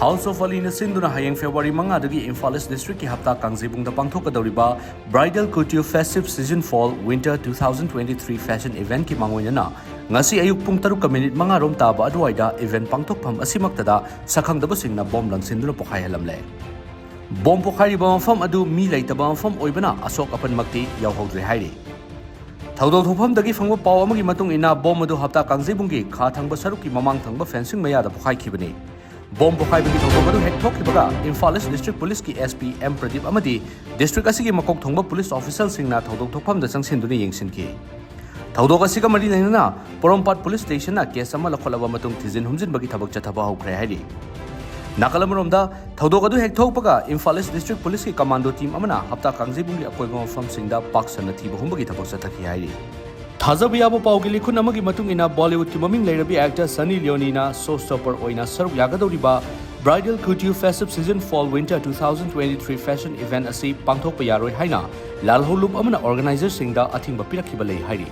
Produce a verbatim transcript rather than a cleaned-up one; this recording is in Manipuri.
House of Aliꯅ ꯁꯤꯟꯗꯨꯅ ꯍꯌꯦꯡ February ꯃꯉꯥꯗꯒꯤ ꯏꯝꯐꯥꯜ East Districtꯀꯤ ꯍꯞꯇꯥ ꯀꯥꯡꯖꯩꯕꯨꯡꯗ ꯄꯥꯡꯊꯣꯛꯀꯗꯧꯔꯤꯕ Bridal Couture Festive Season Fall Winter two thousand twenty-three Fashion Eventꯀꯤ ꯃꯥꯡꯑꯣꯏꯅꯅ ꯉꯁꯤ ꯑꯌꯨꯛ ꯄꯨꯡ ꯇꯔꯨꯛꯀ ꯃꯤꯅꯤꯠ ꯃꯉꯥ ꯔꯣꯝ ꯇꯥꯕ ꯑꯗꯨꯋꯥꯏꯗ event ꯄꯥꯡꯊꯣꯛꯐꯝ ꯑꯁꯤꯃꯛꯇꯗ ꯁꯛꯈꯪꯗꯕꯁꯤꯡꯅ bomb ꯂꯪꯁꯤꯟꯗꯨꯅ ꯄꯣꯈꯥꯏꯍꯜꯂꯝꯂꯦ꯫ Bomb ꯄꯣꯈꯥꯏꯔꯤꯕ ꯃꯐꯝ ꯑꯗꯨ ꯃꯤ ꯂꯩꯇꯕ ꯃꯐꯝ ꯑꯣꯏꯕꯅ ꯑꯁꯣꯛ ꯑꯄꯟꯃꯛꯇꯤ ꯌꯥꯎꯍꯧꯗ꯭ꯔꯦ ꯍꯥꯏꯔꯤ꯫ ꯊꯧꯗꯣꯛ ꯊꯣꯛꯐꯝꯗꯒꯤ ꯐꯪꯕ ꯄꯥꯎ ꯑꯃꯒꯤ ꯃꯇꯨꯡ ꯏꯟꯅ, bomb ꯑꯗꯨ ꯍꯞꯇꯥ ꯀꯥꯡꯖꯩꯕꯨꯡꯒꯤ ꯈꯥ ꯊꯪꯕ ꯁꯔꯨꯛꯀꯤ ꯃꯃꯥꯡ ꯊꯪꯕ fencing ꯃꯌꯥꯗ ꯄꯣꯈꯥꯏꯈꯤꯕꯅꯤ꯫ Bomb ꯄꯣꯈꯥꯏꯕꯒꯤ ꯊꯧꯗꯣꯛ ꯑꯗꯨ ꯍꯦꯛ ꯊꯣꯛꯈꯤꯕꯒ Imphal East District Policeꯀꯤ S P M Pradeep ꯑꯃꯗꯤ district ꯑꯁꯤꯒꯤ ꯃꯀꯣꯛ ꯊꯣꯡꯕ police officialꯁꯤꯡꯅ ꯊꯧꯗꯣꯛ ꯊꯣꯛꯐꯝꯗ ꯆꯪꯁꯤꯟꯗꯨꯅ ꯌꯦꯡꯁꯤꯟꯈꯤ꯫ ꯊꯧꯗꯣꯛ ꯑꯁꯤꯒ ꯃꯔꯤ ꯂꯩꯅꯅ ꯄꯣꯔꯣꯝꯄꯥꯠ police stationꯅ case ꯑꯃ ꯂꯧꯈꯠꯂꯕ ꯃꯇꯨꯡ ꯊꯤꯖꯤꯟ ꯍꯨꯝꯖꯤꯟꯕꯒꯤ ꯊꯕꯛ ꯆꯠꯊꯕ ꯍꯧꯈ꯭ꯔꯦ ꯍꯥꯏꯔꯤ꯫ ꯅꯥꯀꯜ ꯑꯃꯔꯣꯝꯗ, ꯊꯧꯗꯣꯛ ꯑꯗꯨ ꯍꯦꯛ ꯊꯣꯛꯄꯒ Imphal East District Policeꯀꯤ commando team ꯑꯃꯅ ꯍꯞꯇꯥ ꯀꯥꯡꯖꯩꯕꯨꯡꯒꯤ ꯑꯀꯣꯏꯕ ꯃꯐꯝꯁꯤꯡꯗ ꯄꯥꯛ ꯁꯟꯅ ꯊꯤꯕ ꯍꯨꯝꯕꯒꯤ ꯊꯕꯛ ꯆꯠꯊꯈꯤ ꯍꯥꯏꯔꯤ꯫ ꯊꯥꯖꯕ ꯌꯥꯕ ꯄꯥꯎꯒꯤ ꯂꯤꯈꯨꯟ ꯑꯃꯒꯤ ꯃꯇꯨꯡ ꯏꯟꯅ, Bollywoodꯀꯤ ꯃꯃꯤꯡ ꯂꯩꯔꯕꯤ actor Sunny Leoneꯅ show stopper ꯑꯣꯏꯅ ꯁꯔꯨꯛ ꯌꯥꯒꯗꯧꯔꯤꯕ Bridal Couture Festive Season Fall Winter two thousand twenty-three Fashion Event ꯑꯁꯤ ꯄꯥꯡꯊꯣꯛꯄ ꯌꯥꯔꯣꯏ ꯍꯥꯏꯅ ꯂꯥꯜꯍꯧꯂꯨꯞ ꯑꯃꯅ organizerꯁꯤꯡꯗ ꯑꯊꯤꯡꯕ ꯄꯤꯔꯛꯈꯤꯕ ꯂꯩ ꯍꯥꯏꯔꯤ꯫